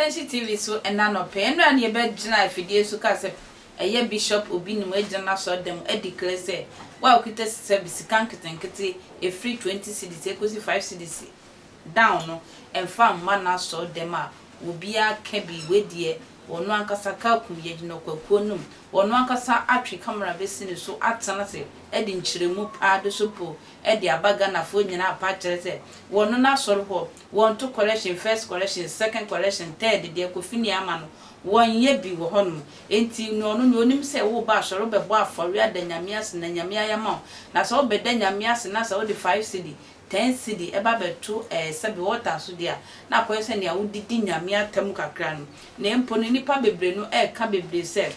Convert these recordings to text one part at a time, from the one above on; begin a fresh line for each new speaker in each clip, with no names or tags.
Attention TV so ɛna nɔpɛ ɛnura ne yɛbɛgyina afidie so kaa sɛ ɛyɛ Bishop Obinim agyina n'asɔredan mu adeclare sɛ wo a wokita sɛbi sika nketenkete ɛfiri 20 cedis ɛkɔsi 5 cedis down no ɛmfa mma n'asɔredan a obiara ka bi. Wei deɛ ɔno ankasa ka kum yɛgyina ɔkwakuo no mu, ɔno ankasa atwe camera bɛsi ne so atena ase de nkyerɛmu paa de so po de aba Ghanafoɔ nyinaa apa akyerɛ sɛ wɔno n'asɔre hɔ wɔnto collection, first collection, second collection, third deɛ Kofi Nuamah no wɔnyɛ bi wɔ hɔnom. Enti nea ɔno nea ɔnim sɛ woreba asɔre wobɛbɔ afɔreɛ ada Nyame ase na Nyame ayɛ ama wo, na sɛ wobɛda Nyame ase na sɛ wode 5 cedi, 10 cedi ɛba bɛto ɛɛ sɛbe altar so deɛ a, na akɔyɛ sɛ nea wodidi Nyame atam kakra no. Na mpo no nnipa bebree no ɛreka bebree sɛ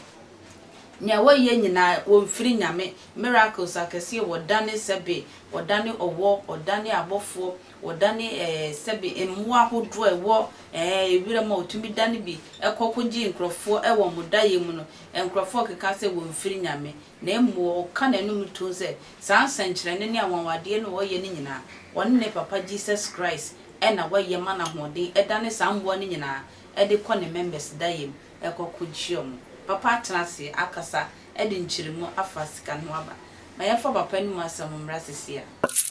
nea wɔyɛ nyinaa wɔmfiri Nyame, miracles akɛseɛ wɔdane sɛbe, wɔdane ɔwɔ, wɔdane abɔfoɔ, wɔdane ɛɛ sɛbe mmoa ahodoɔ a ɛwɔ ɛɛ ewira mu a wɔtumi dane bi ɛkɔ kɔgye nkurɔfoɔ ɛwɔ wɔn daeɛ mu no, nkurɔfoɔ keka sɛ wɔmfiri Nyame. Na mmom ɔka n'anom tom sɛ saa nsɛnkyerɛnne ne anwanwadeɛ no a ɔyɛ no nyinaa, ɔne ne papa Jesus Christ ɛna wɔyɛ ma no ahoɔden ɛdane saa mmoa no nyinaa ɛde kɔ ne members daeɛ mu ɛkɔ kɔgye wɔn. Papa atena ase akasa ɛde nkyerɛmu afa sika no ho aba. Ma yɛmfa papa no mu asɛm mmra sisi a.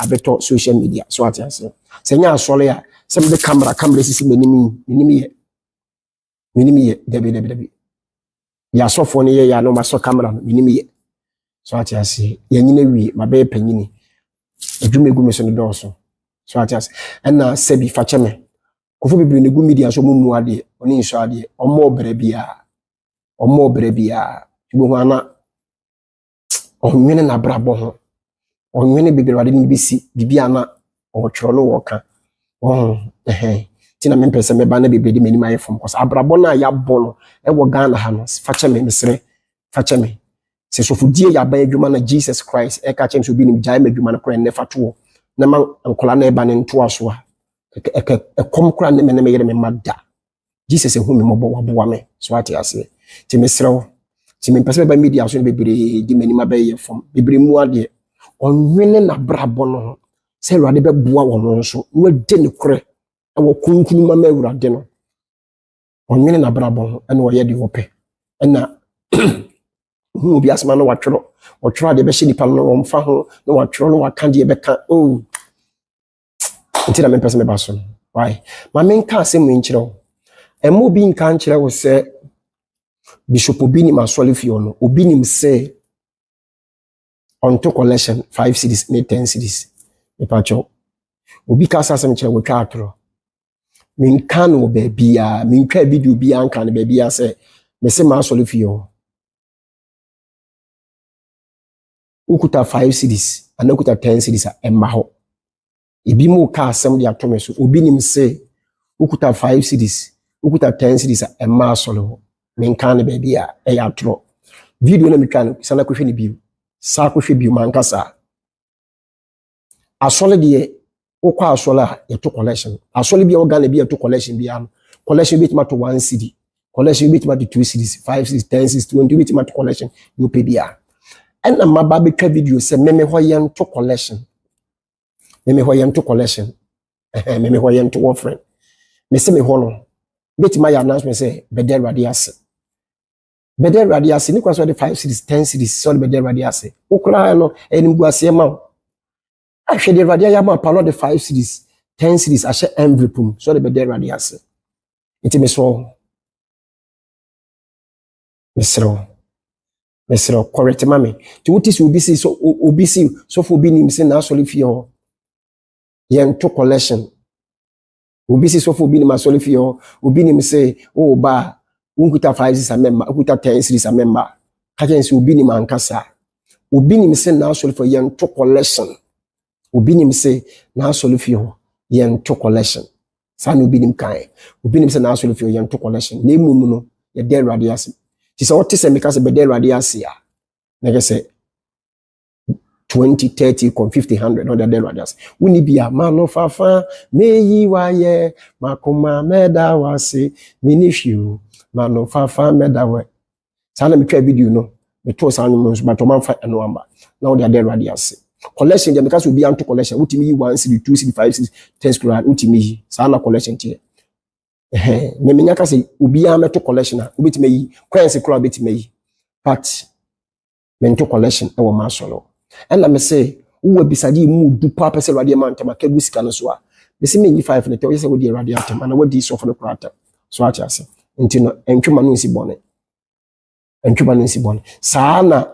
Abɛtɔ social media so ate ase sɛ nyɛ asɔre a sɛ mede camera sisi m'anim yi, m'anim yɛ, m'anim yɛ dabi dabi dabi. Yɛ asɔfoɔ no yɛ yɛ a na ɔmasɔ camera no, m'anim yɛ so ate ase. Yɛnyina wie, mabɛyɛ panyini, adwuma egu me so no dɔɔso so ate ase. Ɛna sɛbi fakyɛ me kɔfo bebree na egu media so, ɔmo mu adeɛ, ɔne nsu adeɛ, ɔmo ɔbrɛ biara, ɔmo ɔbrɛ biara ebi ana ɔnwene n'abrabɔ ho, ɔnwene bebree ade no bɛsi biribi ana ɔtwerɛ no wɔka ɔho ɛhɛn. Nti na mempɛ sɛ mɛba na bebree de m'anim ayɛ fam kɔsɛ abrabɔ no a yɛabɔ no ɛwɔ Ghana ha no. Fakyɛ me, mesrɛ, fakyɛ me sɛ sɔfodie yɛ aban adwuma na Jesus Christ ɛka kyerɛ me sɛ obi nim gyae m'adwuma no koraa nnɛ fa toɔ na ma nkɔla na ɛba ne ntoa so a ɛkɛ ɛkɔm koraa ne me ne me yere me ma da. Jesus ehu me mmɔbɔ, waboa me so ate aseɛ. Nti mesrɛ wo, nti mempɛ sɛ mɛba media so no bebree de m'anim abɛyɛ fam bebree mu adeɛ. Ɔnwene n'abrabɔ no ho sɛ Awurade bɛboa wɔn nso na wadi ne korɛ ɛwɔ kunkun ma Awurade no. Ɔnwene n'abrabɔ ho ɛna ɔyɛ deɛ ɔpɛ, ɛna hu obi asɛm na watwerɛ, ɔtwerɛ adeɛ bɛhyɛ nipa no wɔmfa ho na watwerɛ na waka deɛ bɛka. Oh, nti na mempɛ sɛ mɛba so no. Why? Ma menka asɛm yi nkyerɛ wo. Ɛma obi nka nkyerɛ wo sɛ Bishop Obi nim asɔre fie hɔ no, obi nim sɛ ɔnto collection 5 cedis ne 10 cedis. Mepakyɛw, obi ka sa asɛm kyerɛ wɔtwa atorɔ. Menka no wɔ baabiaa, mentwa video biaa nka no baabiaa sɛ mese ma asɔre fie hɔ wokuta 5 cedis anaa wokuta 10 cedis a ɛmma hɔ. Ebi mu ka asɛm de ato me so, obi nim sɛ wokuta 5 cedis, wokuta 10 cedis a ɛmma asɔre hɔ. Menka no baabi a, ɛyɛ atorɔ. Video na metwa no, sana kɔhwɛ no bio, saa kɔhwɛ bio. Manka saa. Asɔre deɛ, wokɔ asɔre a yɛto collection. Asɔre bi a wɔ Ghana bi a yɛto collection biara no, collection bi bɛtumi ato 1 cedi, collection bi bɛtumi ato 2 cedis, 5 cedis, 10 cedis, 20 bi bɛtumi ato collection deɛ wopɛ biara. Ɛna mmaba bɛtwa video sɛ meme hɔ yɛnto collection, meme hɔ yɛnto collection, ɛhɛn, meme hɔ yɛnto offering. Mese me hɔ no bɛtumi ayɛ announcement sɛ bɛda Awurade ase, bɛda Awurade ase ne kwan sɛ ɔde 5 cedis, 10 cedis sɛ ɔde bɛda Awurade ase. Wo koraa no ɛyɛ nimguaseɛ ma wo. Ahwɛ deɛ Awurade ayɛ ama pa no, ɔde 5 cedis, 10 cedis ahyɛ envelope mu sɛ ɔde bɛda Awurade ase. Nti mesrɛ wo, mesrɛ wo, mesrɛ wo, correct ma me. Nti wote sɛ obi si so, obi si sɔfo obi nim sɛ n'asɔre fie hɔ yɛnto collection, obi si sɔfo obi nim asɔre fie hɔ, obi nim sɛ wowɔ ba a wonkuta 5 cedis amɛmma, wokuta 10 cedis amɛmma, ka kyerɛ sɛ obi nim ankasa. Obi nim sɛ n'asɔre fie hɔ yɛnto collection, obi nim sɛ n'asɔre fie hɔ yɛnto collection. Saa na obi nim kan. Obi nim sɛ n'asɔre fie hɔ yɛnto collection, na emom no yɛda Awurade ase. Nti sɛ wote sɛ meka sɛ bɛda Awurade ase a, na kyerɛ sɛ 20, 30 kɔm 50, 100 na ɔde ada Awurade ase. Wonni bi a ma no fafa meyi wayɛ makoma mɛda wase meni hwee o, ma no fafa mɛda wɛ. Saa na metwa video no metoo saa nnwom no nso, but ɔmamfa ɛno amba na wode ada Awurade ase. Collection deɛ, meka sɛ obi anto collection. Wotumi yi 1 cedi, 2 cedi, 5 cedi, 10 cedi, wotumi yi. Saa na collection teɛ. Ɛhɛn, me menya ka sɛ obiara mɛto collection a, wobɛtumi ayi, coins koraa wobɛtumi ayi. But mento collection wɔ m'asɔre hɔ. Ɛna me se, wowɔ abisadeɛ mu du paa pɛ sɛ Awurade ma ntɛm aka gu sika no so a, mese menyi five no tɛ, woyɛ sɛ wodi Awurade atɛm anaa wadi sɔfo no koraa atɛm. So ate ase. Nti no, ɛntwe ma no nsi bɔne. Ɛntwe ma no nsi bɔne. Saa na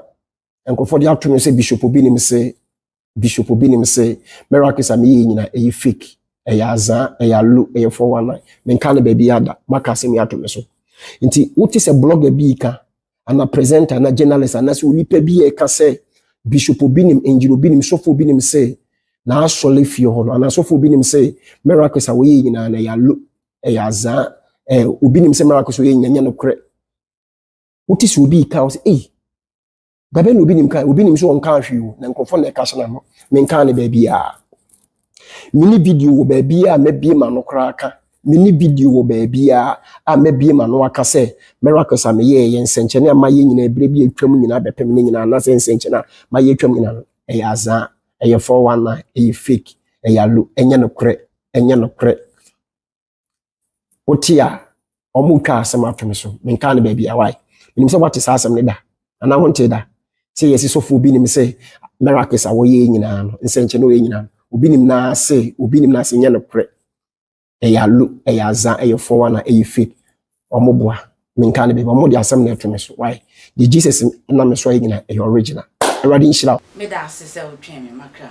nkurɔfoɔ de ato no sɛ Bishop Obi nim se, Bishop Obi nim se, miracles a meyɛ nyina ɛyɛ fake, ɛyɛ azaa, ɛyɛ alo, ɛyɛ 419. Menka no baabi ada, maka asɛm yi ato me so. Nti wote sɛ blogger bi ka, ana presenter, ana journalist, anaasɛ onipa bi a ɛka sɛ Bishop Obi nim, Angel Obi nim, sɔfo obi nim sɛ n'asɔre fie hɔ no, anaa sɔfo obi nim sɛ miracles a wɔyɛ nyinaa no ɛyɛ alo, ɛyɛ azaa, ɛɛ obi nim sɛ miracles a wɔyɛ nyinaa nyɛ nokorɛ. Wote sɛ obi ka wo sɛ, ei, dabɛ na obi nim ka, obi nim sɛ ɔnka hwee o, na nkurɔfoɔ na ɛka hyɛ n'ano. Menka no baabiara. Mini video wɔ baabi a mɛbie m'ano koraa ka. Mini video wɔ baabi a mɛbie m'ano aka sɛ miracles a meyɛɛ yɛ nsɛnkyerɛnne a mayɛ nyinaa berɛ bi atwam nyinaa bɛpem ne nyinaa, anaasɛ nsɛnkyerɛnne a mayɛ atwam nyinaa no, ɛyɛ azaa, ɛyɛ 419, ɛyɛ fake, ɛyɛ alo, ɛnyɛ nokorɛ, ɛnyɛ nokorɛ. Wote a, ɔmo twa asɛm ato me so. Menka no baabi a wae. Menim sɛ woate saa asɛm no da, anaa wonte da. Sɛ yɛsi sɔfo obi nim sɛ miracles a wɔyɛ nyinaa no, nsɛnkyerɛnne a wɔyɛ nyinaa no, obi nim n'ase, obi nim n'ase nyɛ nokorɛ. Ɛyɛ alo, ɛyɛ aza, ɛyɛ 419, ɛyɛ fake. Ɔmo boa. Menka no baabi, ɔmo de asɛm na ɛto me so. Why? Deɛ Jesus nam me so ayɛ nyinaa ɛyɛ original. Awurade nhyira wo.
Meda ase sɛ wotwɛn me makra.